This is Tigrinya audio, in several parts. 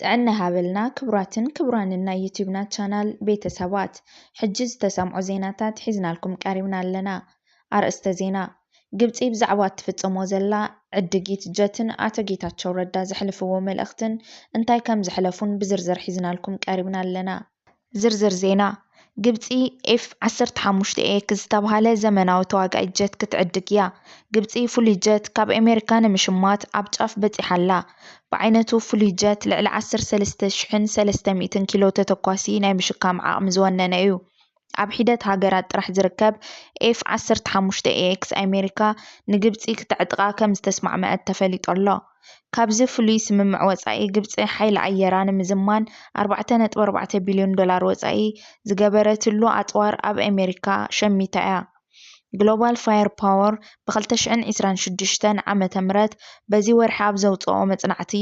ጥዕና ሃበልና ክቡራትን ክቡራንን ናይ ዩቲዩብና ቻናል ቤተሰባት፣ ሕጂ ዝተሰምዑ ዜናታት ሒዝናልኩም ቀሪብና ኣለና። ኣርእስተ ዜና፣ ግብጺ ብዛዕባ እትፍጽሞ ዘላ ዕድጊት ጀትን ኣቶ ጌታቸው ረዳ ዘሕልፍዎ መልእኽትን እንታይ ከም ዘሕለፉን ብዝርዝር ሒዝናልኩም ቀሪብና ኣለና። ዝርዝር ዜና፣ ግብጺ ኤፍ ዓሰርተ ሓሙሽተ ኤክስ ዝተባህለ ዘመናዊ ተዋጋኢ ጀት ክትዕድግ እያ። ግብጺ ፍሉይ ጀት ካብ ኣሜሪካ ንምሽማት ኣብ ጫፍ በጺሓ ኣላ። ብዓይነቱ ፍሉይ ጀት ልዕሊ ዓሰርተ ሰለስተ ሽሕን ሰለስተ ሚእትን ኪሎ ተተኳሲ ናይ ምሽካም ዓቕሚ ዝወነነ እዩ። ኣብ ሒደት ሃገራት ጥራሕ ዝርከብ ኤፍ ዓሰርተ ሓሙሽተ ኤክስ ኣሜሪካ ንግብጺ ክተዕጥቓ ከም ዝተስማዕመዐት ተፈሊጡ ኣሎ። ካብዚ ፍሉይ ስምምዕ ወጻኢ ግብጺ ሓይሊ ኣየራ ንምዝማን ኣርባዕተ ነጥቢ ኣርባዕተ ቢልዮን ዶላር ወጻኢ ዝገበረትሉ ኣጽዋር ኣብ ኣሜሪካ ሸሚታ እያ። ግሎባል ፋየር ፓወር ብ ክልተ ሽሕን ዕስራን ሽዱሽተን ዓመተ ምህረት በዚ ወርሒ ኣብ ዘውጽኦ መጽናዕቲ፣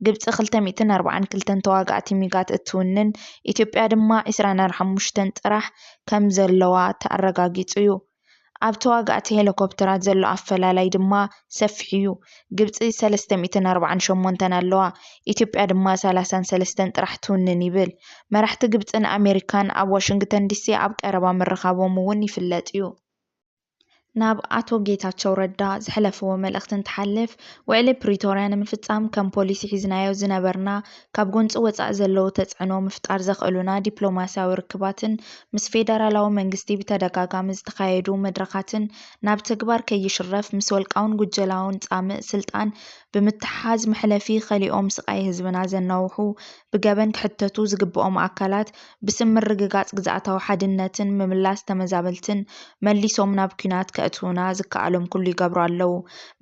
ግብጺ ክልተ ሚእትን ኣርባዓን ክልተን ተዋጋእቲ ሚጋት እትውንን፣ ኢትዮጵያ ድማ ዕስራን ሓሙሽተን ጥራሕ ከም ዘለዋ ተኣረጋጊጹ እዩ። ኣብ ተዋጋእቲ ሄሊኮፕተራት ዘሎ ኣፈላላይ ድማ ሰፊሕ እዩ። ግብጺ ሰለስተ ሚእትን ኣርባዓን ሸሞንተን ኣለዋ፣ ኢትዮጵያ ድማ ሰላሳን ሰለስተን ጥራሕ ትውንን ይብል። መራሕቲ ግብጽን ኣሜሪካን ኣብ ዋሽንግተን ዲሲ ኣብ ቀረባ ምርኻቦም እውን ይፍለጥ እዩ። ናብ ኣቶ ጌታቸው ረዳ ዘሕለፍዎ መልእኽቲ እንትሓልፍ፣ ውዕሊ ፕሪቶርያ ንምፍጻም ከም ፖሊሲ ሒዝናዮ ዝነበርና፣ ካብ ጎንጺ ወጻኢ ዘለዉ ተጽዕኖ ምፍጣር ዘኽእሉና ዲፕሎማስያዊ ርክባትን ምስ ፌደራላዊ መንግስቲ ብተደጋጋሚ ዝተኻየዱ መድረኻትን ናብ ተግባር ከይሽረፍ ምስ ወልቃውን ጉጀላውን ጻምእ ስልጣን ብምትሓዝ መሕለፊ ከሊኦም ስቓይ ህዝብና ዘናውሑ ብገበን ክሕተቱ ዝግብኦም ኣካላት ብስም ምርግጋጽ ግዝኣታዊ ሓድነትን ምምላስ ተመዛበልትን መሊሶም ናብ ኲናት ከእትዉና ዝከኣሎም ኩሉ ይገብሩ ኣለዉ።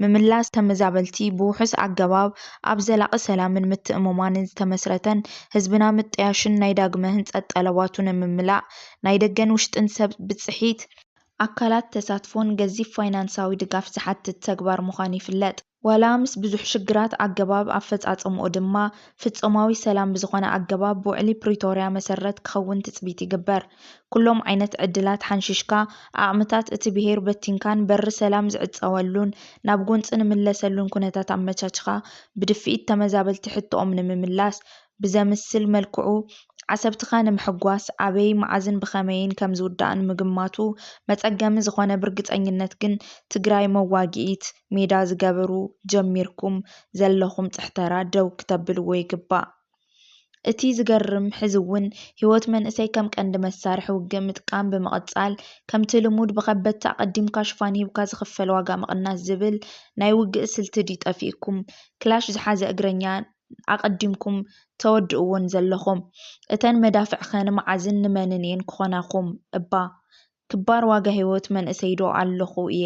ምምላስ ተመዛበልቲ ብውሑስ ኣገባብ ኣብ ዘላቒ ሰላምን ምትእምማንን ዝተመስረተን ህዝብና ምጥያሽን ናይ ዳግመ ህንጸት ጠለባቱ ንምምላእ ናይ ደገን ውሽጥን ሰብ ብጽሒት ኣካላት ተሳትፎን ገዚፍ ፋይናንሳዊ ድጋፍ ዝሓትት ተግባር ምዃኑ ይፍለጥ። ዋላ ምስ ብዙሕ ሽግራት ኣገባብ ኣፈጻጽምኡ ድማ ፍጹማዊ ሰላም ብዝኾነ ኣገባብ ብውዕሊ ፕሪቶርያ መሰረት ክኸውን ትጽቢት ይግበር። ኩሎም ዓይነት ዕድላት ሓንሺሽካ ዓቕምታት እቲ ብሄር በቲንካን በሪ ሰላም ዝዕጸወሉን ናብ ጎንጺ ንምለሰሉን ኩነታት ኣመቻችኻ ብድፍኢት ተመዛበልቲ ሕቶኦም ንምምላስ ብዘምስል መልክዑ ዓሰብትኻ ንምሕጓስ ኣበይ፣ መዓዝን ብኸመይን ከም ዝውዳእ ንምግማቱ መጸገሚ ዝኾነ ብርግጸኝነት ግን ትግራይ መዋግኢት ሜዳ ዝገበሩ ጀሚርኩም ዘለኹም ጽሕተራ ደው ክተብልዎ ይግባእ። እቲ ዝገርም ሕዚ እውን ህይወት መንእሰይ ከም ቀንዲ መሳርሒ ውግእ ምጥቃም ብምቕጻል ከምቲ ልሙድ ብኸበድቲ ኣቐዲምካ ሽፋን ሂብካ ዝኽፈል ዋጋ ምቕናስ ዝብል ናይ ውግእ ስልቲ ድዩ ጠፊእኩም? ክላሽ ዝሓዘ እግረኛ ኣቐዲምኩም ተወድእዎን ዘለኹም። እተን መዳፍዕኸ ንመዓዝን ንመንን እየን ክኾናኹም እባ? ክባር ዋጋ ህይወት መንእሰይ ዶ ኣለኹ እየ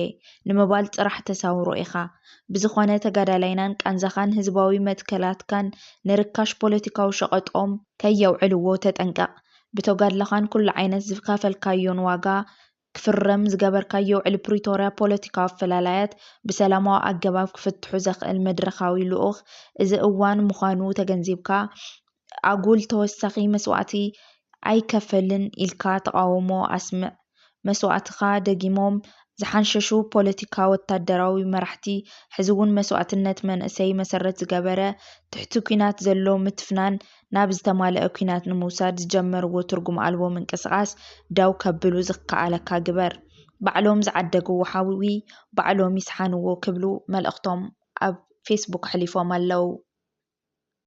ንምባል ጥራሕ ተሳውሮ ኢኻ። ብዝኾነ ተጋዳላይናን ቃንዛኻን ህዝባዊ መትከላትካን ንርካሽ ፖለቲካዊ ሸቐጦም ከየውዕልዎ ተጠንቀቕ። ብተጋድሎኻን ኩሉ ዓይነት ዝከፈልካዮን ዋጋ ክፍረም ዝገበርካዮ ውዕሊ ፕሪቶርያ ፖለቲካዊ ኣፈላላያት ብሰላማዊ ኣገባብ ክፍትሑ ዘኽእል መድረኻዊ ልኡኽ እዚ እዋን ምዃኑ ተገንዚብካ፣ ኣጉል ተወሳኺ መስዋእቲ ኣይከፈልን ኢልካ ተቓውሞ ኣስምዕ። መስዋእትኻ ደጊሞም ዝሓንሸሹ ፖለቲካ ወታደራዊ መራሕቲ ሕዚ እውን መስዋእትነት መንእሰይ መሰረት ዝገበረ ትሕቲ ኲናት ዘሎ ምትፍናን ናብ ዝተማልአ ኲናት ንምውሳድ ዝጀመርዎ ትርጉም ኣልቦ ምንቅስቓስ ደው ከብሉ ዝከኣለካ ግበር። ባዕሎም ዝዓደግዎ ሓዊ ባዕሎም ይስሓንዎ ክብሉ መልእኽቶም ኣብ ፌስቡክ ኣሕሊፎም ኣለዉ።